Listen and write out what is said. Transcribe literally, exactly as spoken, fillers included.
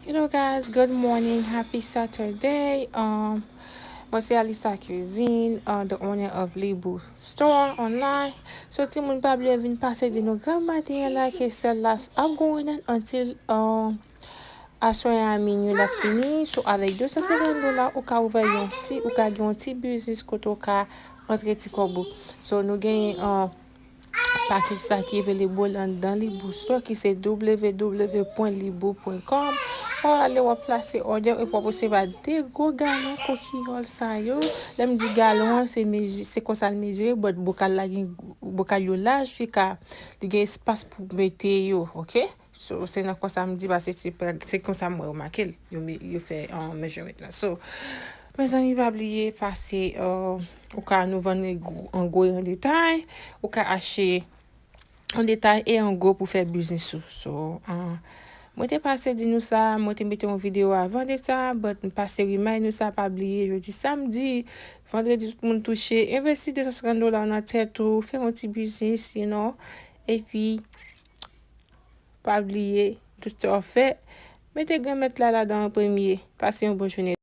Hello guys, good morning, happy Saturday. Um, mwen se Alisa Cuisine, uh, the owner of Libou Store online. So timoun, pa bliye vin pase di nou granm maten an la ke sèl la ap going on until um, aswè a minui l ap fini. So avèk de san senkant dola ou ka ouvè yon ti, ou ka gen yon ti biznis kote ou ka antre ti kòb ou. So nou gen uh, package sa ki available anndan Libou Store ki se w w w pwen libou pwen com. W ap ale w ap plase òdè epi w ap resevwa de gwo galon kokiyòl sa yo. Lè m di galon an se mezi, se konsa l mezire, but bokal la gen, bokal yo laj, li ka, li gen espas pou mete yo, oke? So se nan konsa m di, paske se pa, se konsa m wè yo make l, yo, yo fè uh, measurement la. So mezanmi, pa bliye pase uh, ou ka, nou vann an gwo e an detay, ou ka achte an detay e an gwo pou fè biznis ou. So uh, mwen te pase di nou sa, mwen te mete yon videyo avan de sa, but m pase remind nou sa, pa bliye jodi samdi, vandredi tout moun touche, envesti de san senkant dola nan tèt ou, fè yon ti biznis, you know, epi pa bliye, tout sa w fè, mete Granmèt la ladan an premye. Pase yon bon jounen.